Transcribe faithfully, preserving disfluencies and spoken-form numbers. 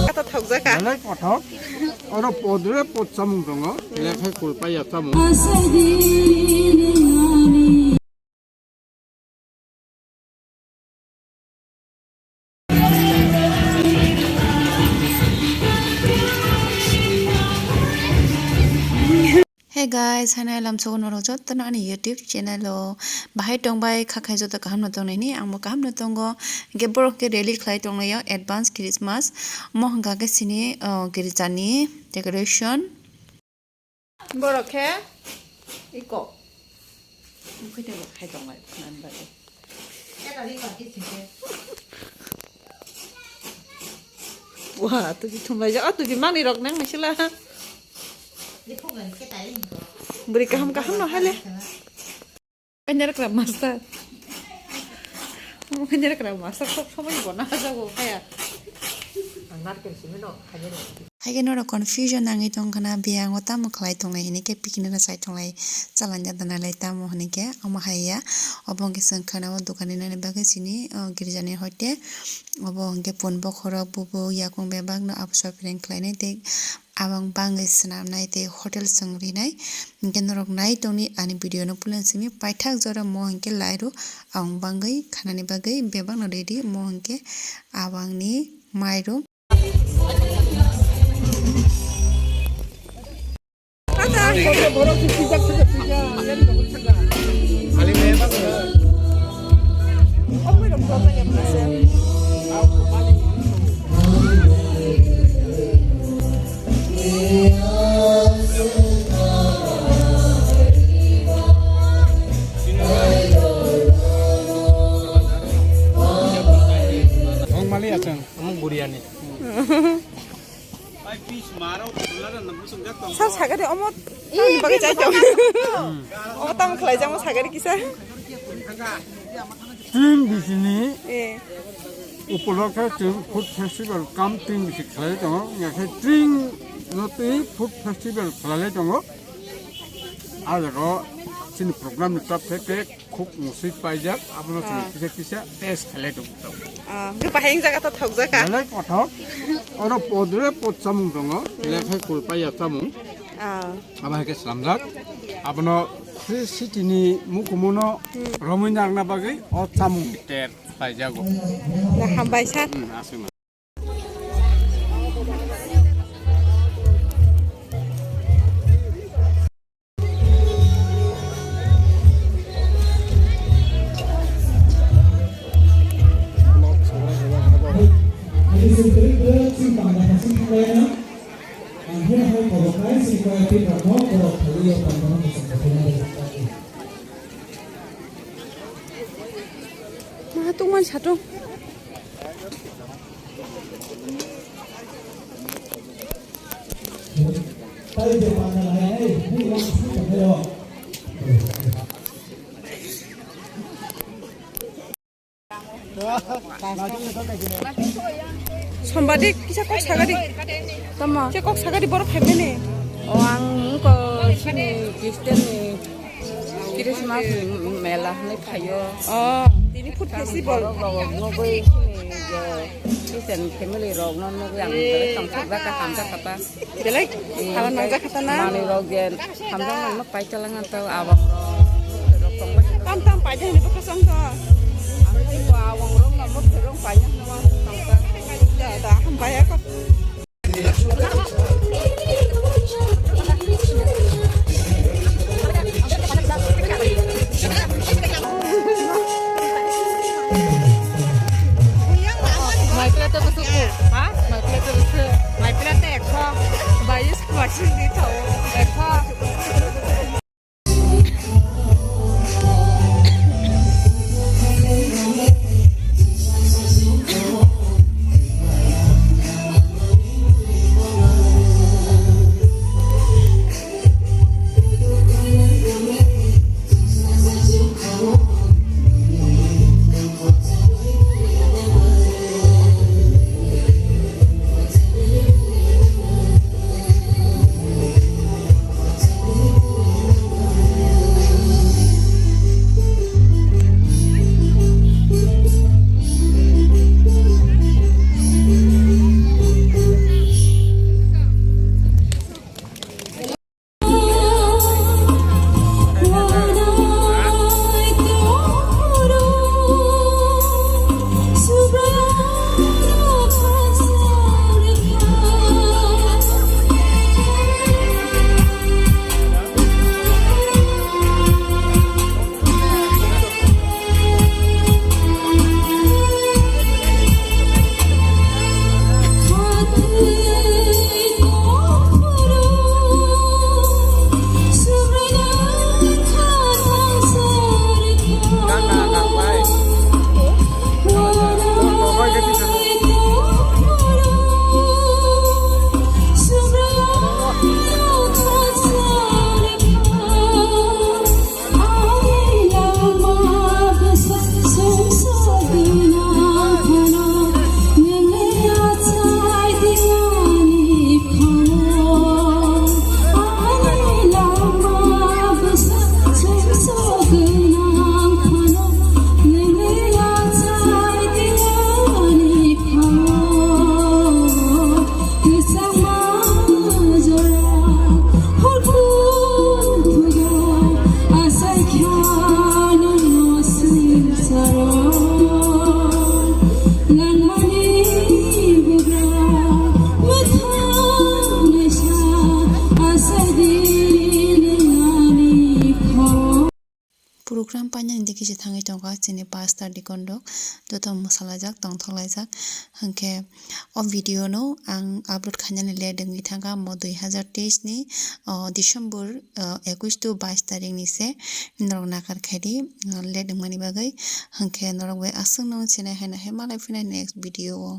Kata thokjaka. Belai kothok. Oro podre pod chamung tongo. Lekhai kulpai ya chamung. Hey guys, hanai lamsogo norok jotono ani YouTube channel o bahai tongbai kha khai joto kaham no tongnai ni, ang bo kaham no tongo. Hingke borok ke rally khlai tonglaio advance Christmas. Mo hwnka khe sini, oh, girja ni decoration. Borok khe iko. Bukhai tei bo khai tonglai khwnani bagwi. Wah, tubi thumlaijak. Oh, tubi manwi rok nang naisila. Bwrwi kaham kaham no hale. Kanya rakra master. Kanya rakra master sok somoi bo na jago kaya. Ang narkel simi no kanya. Haikhe norok confusion nangwi tongkhana, biyango tamo khlai tonglai hinwi khe picnic no sai tonglai, chalanja danalai tamo hinwi khe omo haiya. Obo hwnkhe chwng khana o dokan ni nani bagwi sini, o, girjani hoite. Obo hwnkhe pun bokhorok, bubuk, yakung bebak no abo sopiring khlainai tei abang bangwi swnamnai tei hotel chwng rinai. Hwnkhe norok nai tongni ani video no puila simi paithak jora mo hwnkhe lai rw abang bangwi khanani bagwi bebak no ready mo hwnkhe abang ni mairum. Ang mali achang, ang buriani. Sa sagari omo tamni bagwi chai tong. Omo tamo khlaijak mo sagari kisa. Tring bisini, eh, upolokhe chwng food festival kam tring bisi khlai tongo. Yakhe tring no twi food festival khlai tongo. A jaga o chini program ni top khe cake khuk musui paijak, abono chwng, ah, kisa kisa test khlai tongo. Ah, hwnkhe bahai wng jaga to thokjak kha. Belai kothok, oro podre pod chamung tongo, hmm, lekhai kulpai ya chamung. Ah. Abo hai khe slamjak, abono Free City ni mukumu no, hmm, romwi narwkna bagwi o chamung ni ter paijago. Na hambai sir. Hmm, aswk na. Maha tongmani satung. Sombadi kisa kok sagadi. Tamo? Kisa kok sagadi borok phaimani. O ang ko sini Kristen ni Christmas mela hwnwi phaio. Oh, tini food festival. Borok rok nugwi sini je Christian family rok no nugwi ang tongthok jaka hamjak kha ta. Belai hala nangjak kha ta na. Manwi rok je hamjak nang no pai chala ngan ta abang rok. Tam tam pai jani bwkha song to. Ang ko abang rok no mo rok pai jani no tong ta. Da da ham pai ko. Mai plate bwswk, ha? Mai plate bwswk. Mai plate ekso bais, bais ni thaw. Ekso. chini pastor deacon rok joto mwsalaijak tongthoklaijak. Hwnkhe o video no ang upload khainani late wngwi thangkha, omo dui hazar teis ni, o, December, o, ekush to bais tarik ni se norok nakar khaidi, o, late wngmani bagwi. Hwnkhe norok bai aswk no sinai haino hai malai phina next video o.